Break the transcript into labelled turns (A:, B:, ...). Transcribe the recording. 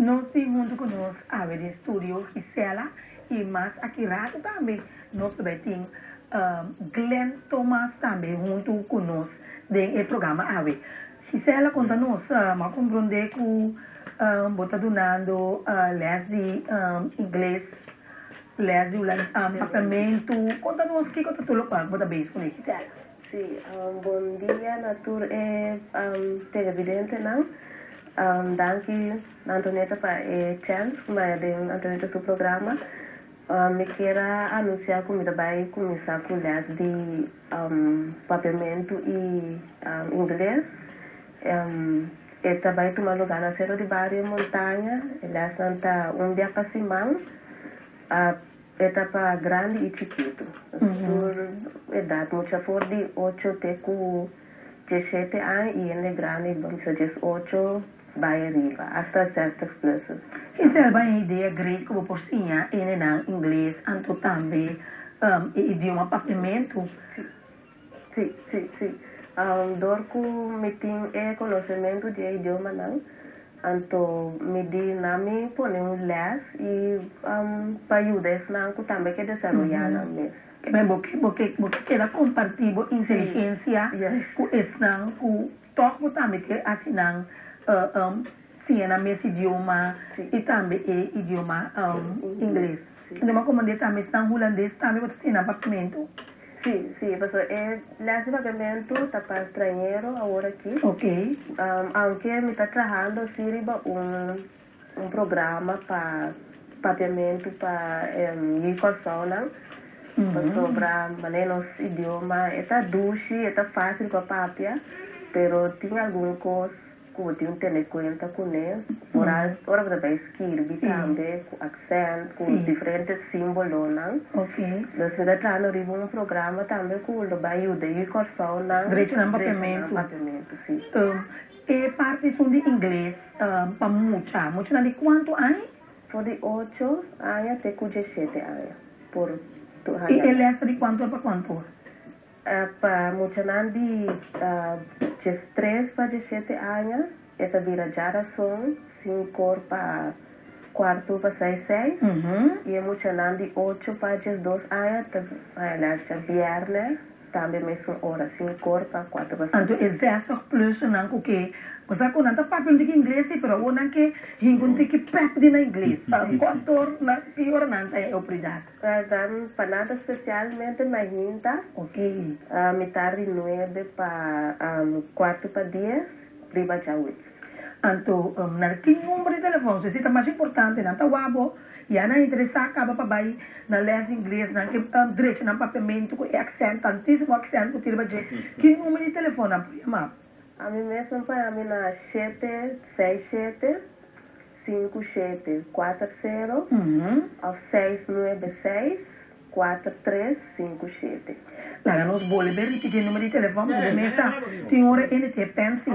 A: Nos tin huntu ku nos awe den studio Gisela i mas aki rato tambe nos lo bai tin Glenn Thomas tambe huntu ku nos den e programa awe. Gisela konta nos, mi a komprondé ku bo ta dunando lès di ingles, lès di papiamentu. Konta nos kiko ta tur lokual ku bo ta bezig kuné, Gisela.
B: Sí, bon dia na tur e televidentenan. Danki Antonieta pa e chèns ku mi a den Antonieta su programa. Mi kier a anunsiá ku mi ta bai kuminsá ku lès di papiamentu i ingles. E ta bai tuma lugá na Sentro di Bario Montaña. E lèsnan ta un bia pa siman. E ta pa grandi i chikitu. Tur edat, mucha for di ocho te ku diesshete aña i hende grandi bisa diesocho bai ariba, asta zestig pluses.
A: Giselle, bai un idea great ku bo por siña hendenan ingles anto tambe e idioma papiamentu.
B: Sí, sí, sí. Dor ku mi tin e konosementu di e idiomanan, anto mi di nan mi pone un lès i pa yuda esnan ku tambe ke desaroyá nan mes.
A: Keme bo ke bo ke bo ke keda kompartí bo inteligensia ku esnan ku tòg bo tambe ke hasi nan siña nan mes idioma i tambe e idioma ingles. Anto bo a komand'é tambe esnan hulandes tambe bo ta siña nan papiamentu?
B: Sí, sí, pasobra e les di papiamentu ta pa strañero awor aki.
A: Ok.
B: Aunke mi ta trahando sí riba un un programa pa papiamentu pa yu Kòrsounan, pasobra manera nos idioma e ta dushi, e ta fásil pa papia, pero tin algun kos Ku bo tin tene kuenta kuné, foral ora bo ta bai skirbi tambe ku aksènt, ku diferente símbolonan. Nos mi ta trahando riba un programa tambe ku lo bai yuda yu Kòrsounan
A: drecha nan papiamentu.
B: Si.
A: E parti esun di ingles pa mucha, muchanan di kuantu aña?
B: For di ocho aña te ku diesshete aña por
A: haña. I e lès ta di kuantu ora pa kuantu ora?
B: Pa muchanan di diestres pa diesshete aña e ta bira djarason sinkor pa kuartu pa seis seis i e muchanan di ocho pa diesdos aña ta haña lès djabièrnè tambe mesun ora sinkor pa kuartu pa seis.
A: Anto e zestig plusernan ku ke bo sa ku nan ta papia un tiki ingles si pero awor nan ke hinka un tiki pèp di nan ingles. Kuantu nan ki ora nan ta haña e oportunidat?
B: Dan pa nan ta specialmente mainta, mitar di nuebe pa cuarto pa dies, riba djaweps.
A: Anto nan tin number di telefon, so esei ta mas importante, nan ta wak bo, ya nan interesa caba pa bai na les di ingles, nan ke drecha nan papiamento cu e accent, tantisimo accent cu tin riba dje, ki number di telefon nan por yama bo?
B: Ami mes nan por yama mi na shete seis shete Sinku shete kuater sero òf seis nuebe seis kuater tres sinku shete.
A: Laga nos bolbe ripití e numero di telefòn pasobra bo mesa tin ora e ta e pensi.